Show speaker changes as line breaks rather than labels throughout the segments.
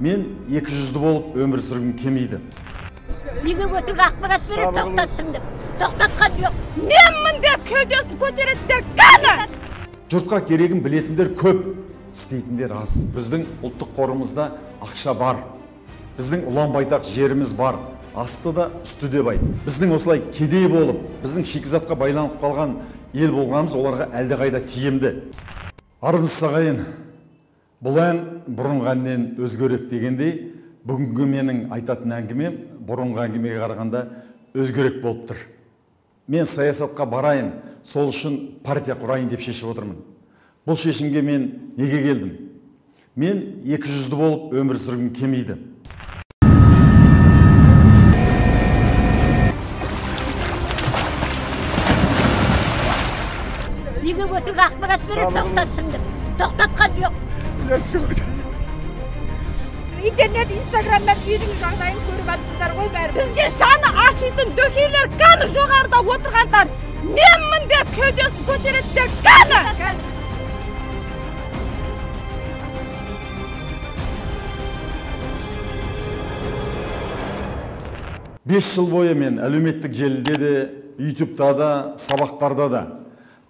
Мен екі жүзді болып өмір сүргім келмейді.
Неге өтірік ақпарат беріп тоқтаттым деп? Тоқтатқан жоқ.
Менмін деп кеудесін көтеретіндер қаны?
Жұртқа керегін білетіндер көп, істейтіндер аз. Біздің ұлттық қорымызда ақша бар. Біздің ұлан-байтақ жеріміз бар. Асты да, үсті де бай. Біздің осылай кедей болып, біздің шикізатқа байланып қалған ел болғанымыз оларға әлдеқайда тиімді. Армысыз ағайын, бұл ән бұрынғы әннен өзгерек дегендей, бүгінгі менің айтатын әңгімем бұрынғы әңгімеге қарағанда өзгерек болып тұр. Мен саясатқа барайын, сол үшін партия құрайын деп шешіп отырмын. Бұл шешімге мен неге келдім? Мен екі жүзді болып өмір сүргім келмейді.
Неге өтірік ақпарат беріп тоқтаттым деп? Тоқтатқан жоқ.
Интернет, инстаграмнан үйдің жағдайын көріп жатсыздар ғой бәрі. Бізге жаны ашитын дөкейлер қаны, жоғарыда отырғандар? Менмін деп кеудесін көтеретіндер қаны?
5 жыл бойы мен әлеуметтік желіде де, ютубта да, сабақтарда да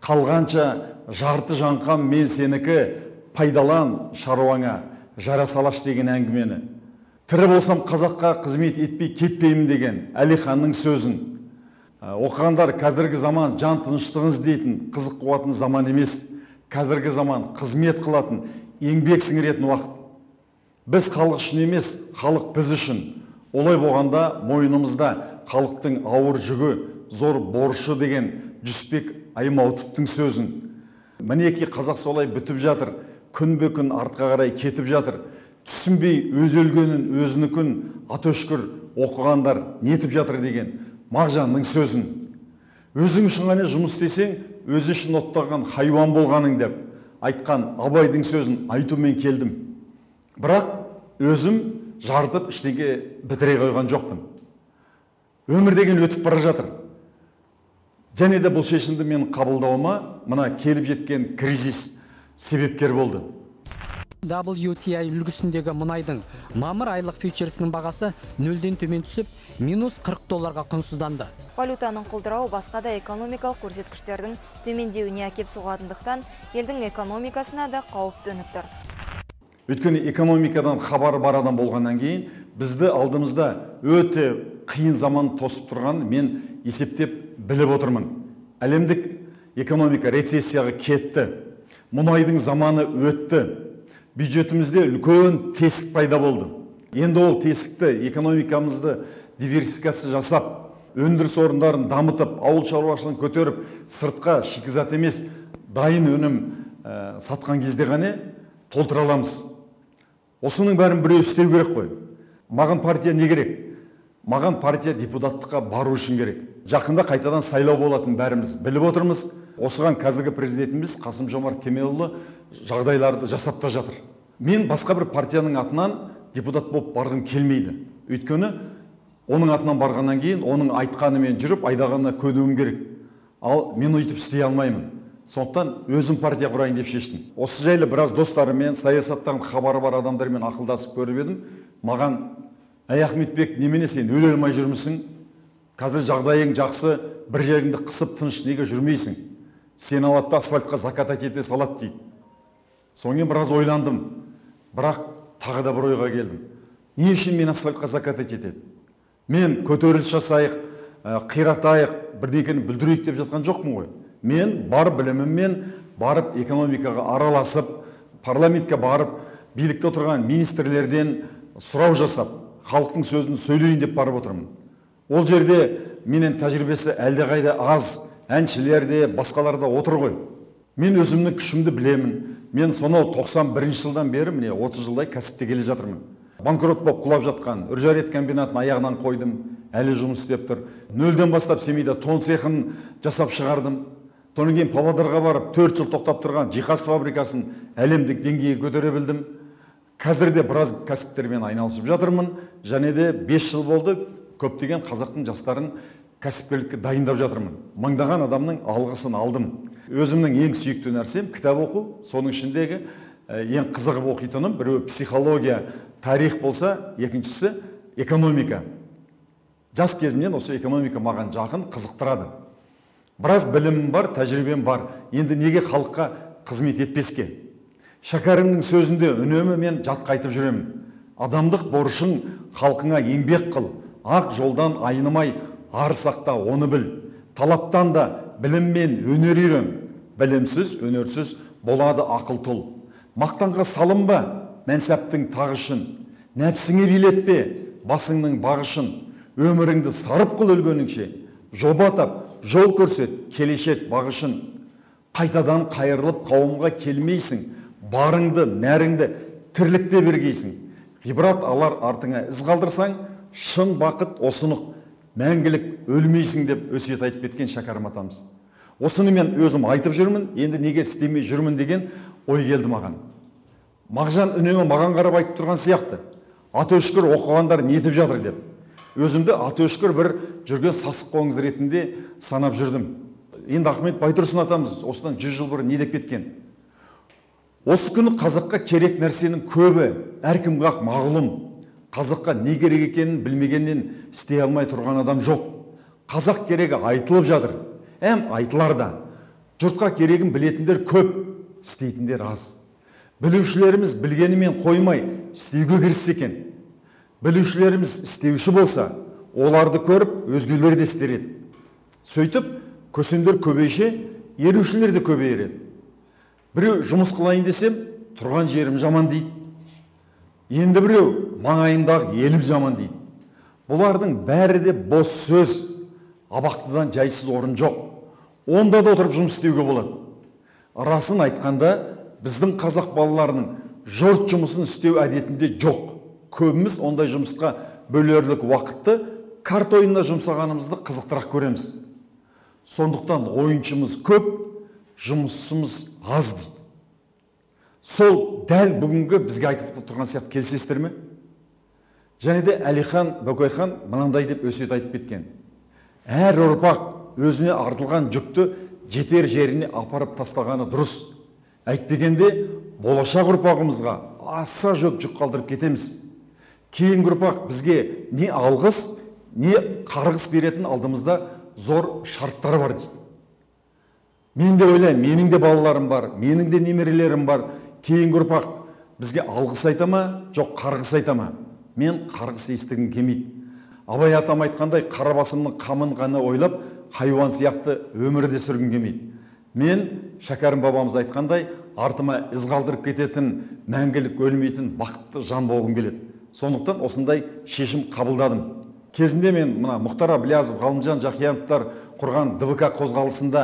қалғанша жарты жаңқам мен сенікі, пайдалан шаруаңа, жара салаш деген әңгімені. Тірі болсам қазаққа қызмет етпей кетпеймін деген Әлиханның сөзін. Оқығандар қазіргі заман жан тыныштығын іздейтін, қызық қуатын заман емес. Қазіргі заман қызмет қылатын, еңбек сіңіретін уақыт. Біз халық үшін емес, халық біз үшін. Олай болғанда мойнымызда халықтың ауыр жүгі, зор борышы деген Жүсіпбек Аймауытовтың сөзін. Мінекей қазақ солай бітіп жатыр, күнбе күн артқа қарай кетіп жатыр. Түсінбей өз өлгенін өзінікін атөшкір оқығандар нетіп жатыр деген Мағжанның сөзін. Өзің үшін ғана жұмыс істесең, өзі үшін оттаған хайуан болғаның деп айтқан Абайдың сөзін айтумен келдім. Бірақ өзім жартып ештеңе бітіре қойған жоқпын. Өмір деген өтіп бара жатыр. Және де бұл шешімді мен қабылдауыма мына келіп жеткен кризис себепкер болды.
WTI үлгісіндегі мұнайдың мамыр айлық фьючерсінің бағасы нөлден төмен түсіп, минус 40 долларға құнсызданды.
Валютаның құлдырауы басқа да экономикалық көрсеткіштердің төмендеуіне әкеп соғатындықтан елдің экономикасына да қауіп төніп тұр.
Өйткені экономикадан хабары бар адам болғаннан кейін бізді алдымызда өте қиын заман тосып тұрған мен есептеп біліп отырмын. Әлемдік экономика рецессияға кетті. Мұнайдың заманы өтті. Бюджетімізде үлкен тесік пайда болды. Енді ол тесікті экономикамызды диверсификация жасап, өндіріс орындарын дамытып, ауыл шаруашылығын көтеріп, сыртқа шикізат емес, дайын өнім сатқан кезде ғана толтыра аламыз. Осының бәрін біреу істеу керек қой. Маған партия не керек? Маған партия депутаттыққа бару үшін керек. Жақында қайтадан сайлау болатын бәріміз біліп отырмыз. Осыған қазіргі президентіміз Қасым-Жомарт Кемелұлы жағдайларды жасап та жатыр. Мен басқа бір партияның атынан депутат болып барғым келмейді. Өйткені оның атынан барғаннан кейін оның айтқанымен жүріп, айдағанына көнуім керек. Ал мен өйтіп істей алмаймын. Сондықтан өзім партия құрайын деп шештім. Осы жайлы біраз достарыммен, саясаттан хабары бар адамдармен ақылдасып көріп едім. Маған: "Әй Ахметбек, немене сен өле алмай жүрмісің? Қазір жағдайың жақсы, бір жеріңді қысып тыныш неге жүрмейсің? Сені алады да асфальтқа закатать ете салады" дейді. Содан кейін біраз ойландым. Бірақ тағы да бір ойға келдім. Не үшін мен асфальтқа закатать етеді? Мен көтеріліс жасайық, қиратайық, бірдеңені бүлдірейік деп жатқан жоқпын ғой. Мен бар біліміммен барып экономикаға араласып, парламентке барып, билікте отырған министрлерден сұрау жасап, халықтың сөзін сөйлейін деп барып отырмын. Ол жерде менен тәжірибесі әлдеқайда аз әншілер де, басқалар да отыр ғой. Мен өзімнің күшімді білемін. Мен сонау 91 жылдан бері міне 30 жылдай кәсіпте келе жатырмын. Банкрот болып құлап жатқан Үржар ет комбинатын аяғынан қойдым, әлі жұмыс істеп тұр. Нөлден бастап Семейде тон цехын жасап шығардым. Содан кейін Павлодарға барып 4 жыл тоқтап тұрған жиһаз фабрикасын әлемдік деңгейге көтере білдім. Қазір де біраз кәсіптермен айналысып жатырмын. Және де 5 жыл болды, көптеген қазақтың жастарын кәсіпкерлікке дайындап жатырмын. Мыңдаған адамның алғысын алдым. Өзімнің ең сүйікті нәрсем кітап оқу, соның ішіндегі ең қызығып оқитыным, біреуі психология, тарих болса, екіншісі экономика. Жас кезімнен осы экономика маған жақын, қызықтырады. Біраз білімім бар, тәжірибем бар. Енді неге халыққа қызмет етпеске? Шәкәрімнің сөзінде үнемі мен жатқа айтып жүремін. Адамдық борышың халқыңа еңбек қыл, ақ жолдан айнымай ар сақта, оны біл. Талаптан да білім мен өнер үйрен. Білімсіз, өнерсіз болады ақыл тұл. Мақтанға салынба мәнсәптің тағы үшін. Нәпсіңе билетпе басыңның бағышын. Өміріңді сарып қыл өлгеніңше. Жоба тап, жол көрсет келешек бағышын. Қайтадан қайырылып қауымға келмейсің. Барыңды, нәріңді тірлікте бергейсің. Ғибрат алар артыңа із қалдырсаң, шын бақыт осынық, мәңгілік өлмейсің деп өсиет айтып кеткен Шәкәрім атамыз. Осыны мен өзім айтып жүрмін, енді неге істемей жүрмін деген ой келді маған. Мағжан үнемі маған қарап айтып тұрған сияқты. Аты өшкір оқығандар не етіп жатыр деп. Өзімді аты өшкір бір жүрген сасық қоңыз ретінде санап жүрдім. Енді Ахмет Байтұрсын атамыз осыдан 100 жыл бұрын не деп кеткен? Осы күні қазаққа керек нәрсенің көбі әркімге ақ мағлұм. Қазаққа не керек екенін білмегеннен істей алмай тұрған адам жоқ. Қазақ керегі айтылып жатыр. Әм айтылар да. Жұртқа керегін білетіндер көп, істейтіндер аз. Білушілеріміз білгенімен қоймай істеуге кіріссе екен. Білушілеріміз істеуші болса, оларды көріп өзгелер де істер еді. Сөйтіп, көсемдер көбейше, ерушілер де көбейер еді. Біреу жұмыс қылайын десем, тұрған жерім жаман дейді. Енді біреу маңайындағы елім жаман дейді. Бұлардың бәрі де бос сөз. Абақтыдан жайсыз орын жоқ. Онда да отырып жұмыс істеуге болады. Расын айтқанда, біздің қазақ балаларының жұрт жұмысын істеу әдетінде жоқ. Көбіміз ондай жұмысқа бөлерлік уақытты карта ойынына жұмсағанымызды қызықтырақ көреміз. Сондықтан ойыншымыз көп, жұмысымыз аз дейді. Сол дәл бүгінгі бізге айтып отырған сияқты, келісесіздер ме? Және де Әлихан Бөкейхан мынандай деп өсиет айтып кеткен. Әр ұрпақ өзіне артылған жүкті жетер жеріне апарып тастағаны дұрыс. Әйтпегенде болашақ ұрпағымызға аса жүк қалдырып кетеміз. Кейінгі ұрпақ бізге не алғыс, не қарғыс беретін алдымызда зор шарттар бар дейді. Мен де ойлаймын, менің де балаларым бар, менің де немерелерім бар. Кейінгі ұрпақ бізге алғыс айта ма, жоқ қарғыс айта ма? Мен қарғыс естігім келмейді. Абай атам айтқандай, қара басымның қамын ғана ойлап, хайуан сияқты өмірде сүргім келмейді. Мен Шәкәрім бабамыз айтқандай, артыма із қалдырып кететін, мәңгілік өлмейтін бақытты жан болғым келеді. Сондықтан осындай шешім қабылдадым. Кезінде мен мына Мұхтар Әблязов, Ғалымжан Жақияновтар құрған ДВК қозғалысында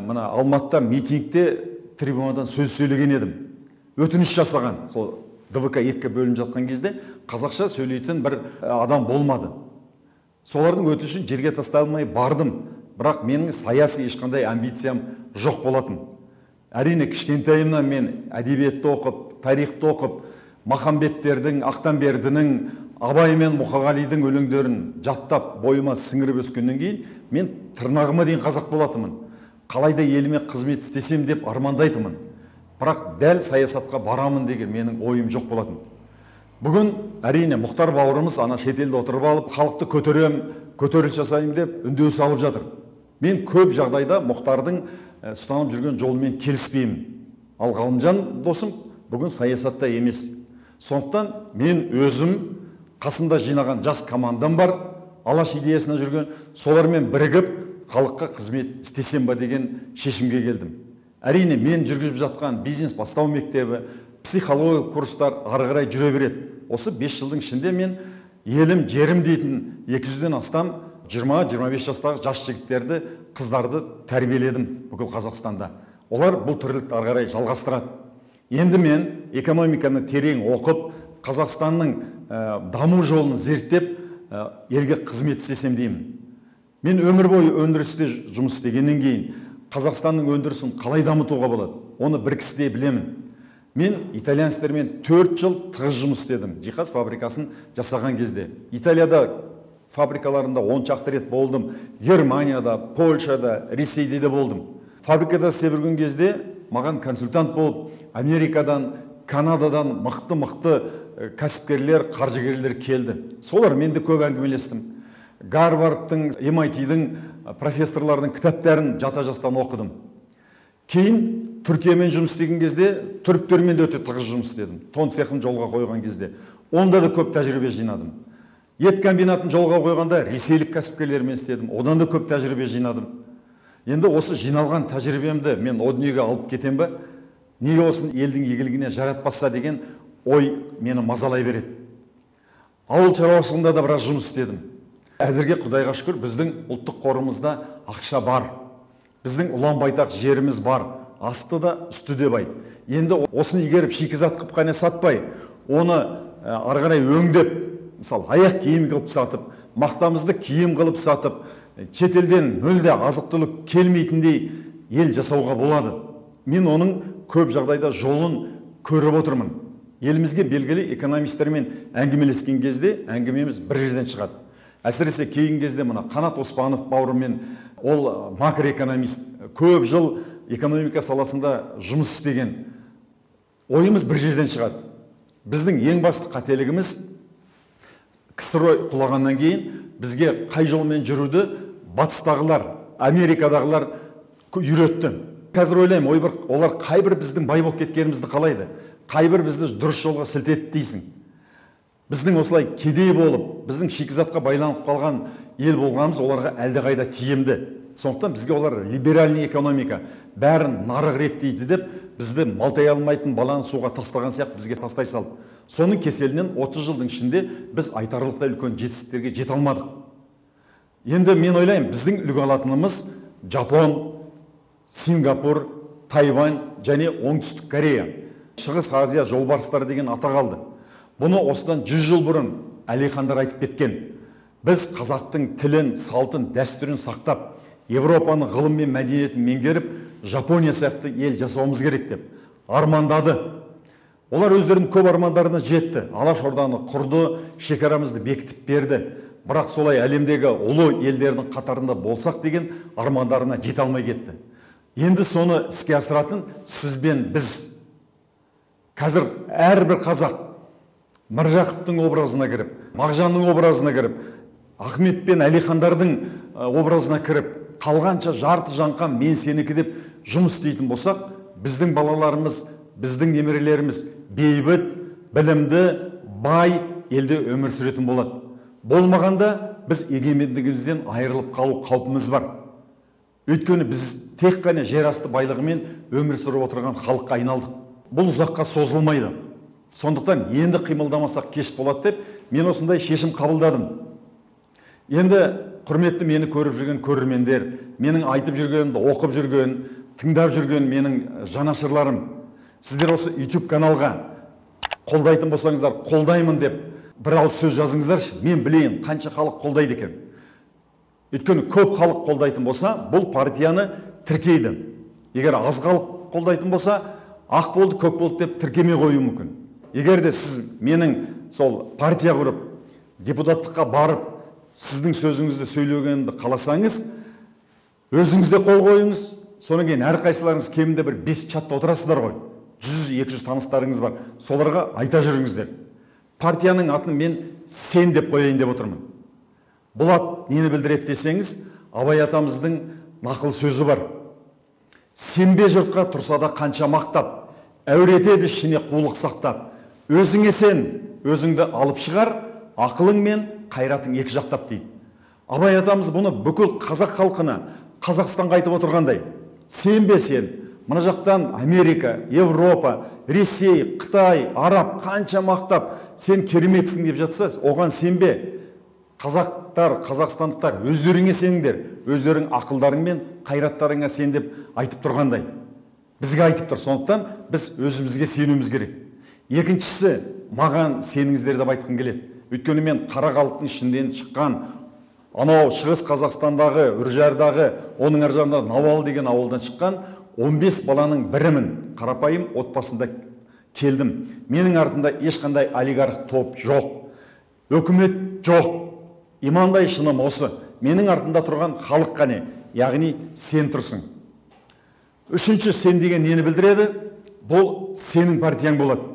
мына Алматыда митингте трибунадан сөз сөйлеген едім. Өтініш жасаған. Сол ДВК екіге бөлініп жатқан кезде қазақша сөйлейтін бір адам болмады. Солардың өтінішін жерге тастай алмай бардым. Бірақ менің саяси ешқандай амбициям жоқ болатын. Әрине кішкентайымнан мен әдебиетті оқып, тарихты оқып, Махамбеттердің, Ақтамбердінің, Абай мен Мұқағалидың өлеңдерін жаттап, бойыма сіңіріп өскеннен кейін мен тырнағыма дейін қазақ болатынмын. Қалайда еліме қызмет істесем деп армандайтынмын. Бірақ дәл саясатқа барамын деген менің ойым жоқ болатын. Бүгін әрине Мұхтар бауырымыз ана шетелде отырып алып, халықты көтерем, көтеріліс жасайын деп үндеу салып жатыр. Мен көп жағдайда Мұхтардың ұстанып жүрген жолымен келіспеймін. Ал Ғалымжан досым бүгін саясатта емес. Сондықтан мен өзім қасымда жинаған жас командам бар, Алаш идеясына жүрген, солармен бірігіп халыққа қызмет істесем ба деген шешімге келдім. Әрине мен жүргізіп жатқан бизнес бастау мектебі, психология курстар ары қарай жүре береді. Осы 5 жылдың ішінде мен елім, жерім дейтін 200-ден астам 20-25 жастағы жас жігіттерді, қыздарды тәрбиеледім бүкіл Қазақстанда. Олар бұл тірлікті ары қарай жалғастырады. Енді мен экономиканы терең оқып, Қазақстанның даму жолын зерттеп, елге қызмет істесем деймін. Мен өмір бойы өндірісте жұмыс істегеннен кейін Қазақстанның өндірісін қалай дамытуға болады, оны бір кісідей білемін. Мен итальянецтермен 4 жыл тығыз жұмыс істедім, жиһаз фабрикасын жасаған кезде. Италияда фабрикаларында 10 шақты рет болдым, Германияда, Польшада, Ресейде де болдым. Фабрикада істеп жүрген кезде маған консультант болып Америкадан, Канададан мықты-мықты кәсіпкерлер, қаржыгерлер келді. Солармен де көп әңгімелестім. Гарвардтың, MIT-дің профессорларының кітаптарын жата жастан оқыдым. Кейін Түркиямен жұмыс істеген кезде түріктермен де өте тығыз жұмыс істедім. Тон цехын жолға қойған кезде онда да көп тәжірибе жинадым. Ет комбинатын жолға қойғанда ресейлік кәсіпкерлермен істедім. Одан да көп тәжірибе жинадым. Енді осы жиналған тәжірибемді мен о дүниеге алып кетем бе? Неге осыны елдің игілігіне жаратпаса деген ой мені мазалай береді. Ауыл шаруашылығында да біраз жұмыс істедім. Әзірге Құдайға шүкір, біздің ұлттық қорымызда ақша бар. Біздің ұлан-байтақ жеріміз бар. Асты да, үсті де бай. Енді осыны игеріп шикізат қып қана сатпай, оны ары қарай өңдеп, мысалы, аяқ киім қылып сатып, мақтамызды киім қылып сатып, шетелден мүлде азық-түлік келмейтіндей ел жасауға болады. Мен оның көп жағдайда жолын көріп отырмын. Елімізге белгілі экономистермен әңгімелескен кезде әңгімеміз бір жерден шығады. Әсіресе кейінгі кезде мына Қанат Оспанов бауырыммен, ол макроэкономист, көп жыл экономика саласында жұмыс істеген. Ойымыз бір жерден шығады. Біздің ең басты қателігіміз КСРО құлағаннан кейін бізге қай жолмен жүруді батыстағылар, Америкадағылар үйретті. Қазір ойлаймын, олар қайбір біздің бай болып кеткенімізді қалайды, қайбір бізді дұрыс жолға сілтеді дейсің. Біздің осылай кедей болып, біздің шикізатқа байланып қалған ел болғанымыз оларға әлдеқайда тиімді. Сондықтан бізге олар либеральный экономика, бәрін нарық реттейді деп бізді малтай алмайтын баланы суға тастаған сияқты бізге тастай салды. Соның кеселінен 30 жылдың ішінде біз айтарлықтай үлкен жетістіктерге жете алмадық. Енді мен ойлаймын, біздің үлгі алатынымыз Жапон, Сингапур, Тайвань және Оңтүстік Корея. Шығыс Азия жолбарыстары деген атақ алды. Бұны осыдан 100 жыл бұрын Әлихандар айтып кеткен. Біз қазақтың тілін, салтын, дәстүрін сақтап, Европаның ғылым мен мәдениетін меңгеріп, Жапония сияқты ел жасауымыз керек деп армандады. Олар өздерінің көп армандарына жетті. Алаш Орданы құрды, шекарамызды бекітіп берді. Бірақ солай әлемдегі ұлы елдердің қатарында болсақ деген армандарына жете алмай кетті. Енді соны іске асыратын сіз бен біз. Қазір әрбір қазақ Міржақыптың образына кіріп, Мағжанның образына кіріп, Ахмет пен Әлихандардың образына кіріп, қалғанша жарты жаңқан мен сенікі деп жұмыс істейтін болсақ, біздің балаларымыз, біздің немерелеріміз бейбіт, білімді, бай елде өмір сүретін болады. Болмағанда біз егемендігімізден айырылып қалу қаупіміз бар. Өйткені біз тек қана жер асты байлығымен өмір сүріп отырған халыққа айналдық. Бұл ұзаққа созылмайды. Сондықтан енді қимылдамасақ кеш болады деп мен осындай шешім қабылдадым. Енді құрметті мені көріп жүрген көрермендер, менің айтып жүргенімді оқып жүрген, тыңдап жүрген менің жанашырларым, сіздер осы YouTube каналға қолдайтын болсаңыздар, қолдаймын деп бір ауыз сөз жазыңыздаршы, мен білейін қанша халық қолдайды екен. Өйткені көп халық қолдайтын болса, бұл партияны тіркейді. Егер аз халық қолдайтын болса, ақ болды, көк болды деп тіркемей қоюы мүмкін. Егер де сіз менің сол партия құрып, депутаттыққа барып, сіздің сөзіңізді сөйлегенімді қаласаңыз, өзіңіз де қол қойыңыз. Содан кейін әрқайсыларыңыз кемінде бір 5 чатта отырасыздар ғой. 100-200 таныстарыңыз бар. Соларға айта жүріңіздер. Партияның атын мен сен деп қояйын деп отырмын. Бұл ат нені білдіреді десеңіз, Абай атамыздың нақыл сөзі бар. Сенбе жұртқа тұрса да қанша мақтап, әуретеді ішіне қулық сақтап. Өзіңе сен, өзіңді алып шығар, ақылың мен қайратың екі жақтап дейді. Абай атамыз бұны бүкіл қазақ халқына, Қазақстанға айтып отырғандай. Сенбе сен, мына жақтан Америка, Европа, Ресей, Қытай, Араб қанша мақтап, сен кереметсің деп жатса, оған сенбе. Қазақтар, қазақстандықтар өздеріңе сеніңдер, өздерің ақылдарың мен қайраттарыңа сен деп айтып тұрғандай. Бізге айтып тұр, сондықтан біз өзімізге сенуіміз керек. Екіншісі, маған сеніңіздер деп айтқым келеді. Өйткені мен қара халықтың ішінден шыққан, анау Шығыс Қазақстандағы, Үржардағы, оның ар жағында Науал деген ауылдан шыққан 15 баланың бірімін. Қарапайым отбасында келдім. Менің артымда ешқандай олигарх топ жоқ, өкімет жоқ. Имандай шыным осы. Менің артымда тұрған халық қане, яғни сен тұрсың. Үшінші сен деген нені білдіреді? Бұл сенің партияң болады.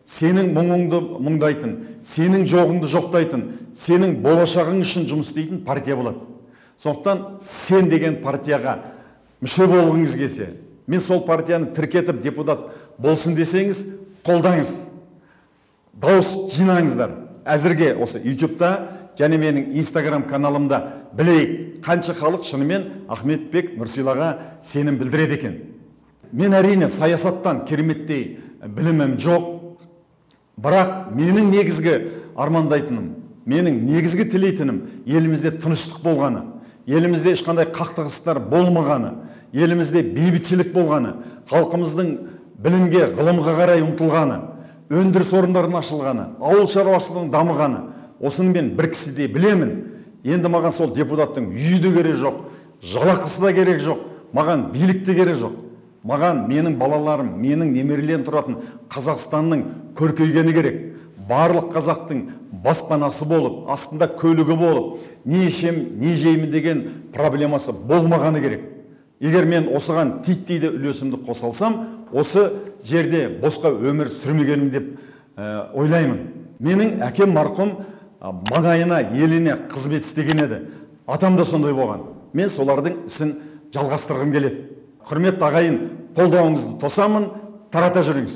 Сенің мұңыңды мұңдайтын, сенің жоғыңды жоқтайтын, сенің болашағың үшін жұмыс істейтін партия болады. Сондықтан сен деген партияға мүше болғыңыз келсе, мен сол партияны тіркетіп депутат болсын десеңіз, қолдаңыз. Дауыс жинаңыздар. Әзірге осы YouTube'та және менің Instagram каналымда білейік, қанша халық шынымен Ахметбек Нұрсилаға сенім білдіреді екен. Мен әрине саясаттан кереметтей білімім жоқ, бірақ менің негізгі армандайтыным, менің негізгі тілейтінім елімізде тыныштық болғаны, елімізде ешқандай қақтығыстар болмағаны, елімізде бейбітшілік болғаны, халқымыздың білімге, ғылымға қарай ұмтылғаны, өндіріс орындарының ашылғаны, ауыл шаруашылығының дамығаны. Осыны мен бір кісідей білемін. Енді маған сол депутаттың үйі де керек жоқ, жалақысы да керек жоқ, маған билік те керек жоқ. Маған менің балаларым, менің немерелерім тұратын Қазақстанның көркейгені керек. Барлық қазақтың баспанасы болып, астында көлігі болып, не ішем, не жеймін деген проблемасы болмағаны керек. Егер мен осыған титтей де үлесімді қоса алсам, осы жерде босқа өмір сүрмегенім деп ойлаймын. Менің әкем марқұм маңайына, еліне қызмет істеген еді. Атам да сондай болған. Мен солардың ісін жалғастырғым келеді. Құрметті ағайын, қолдауыңызды тосамын, тарата жүріңіз.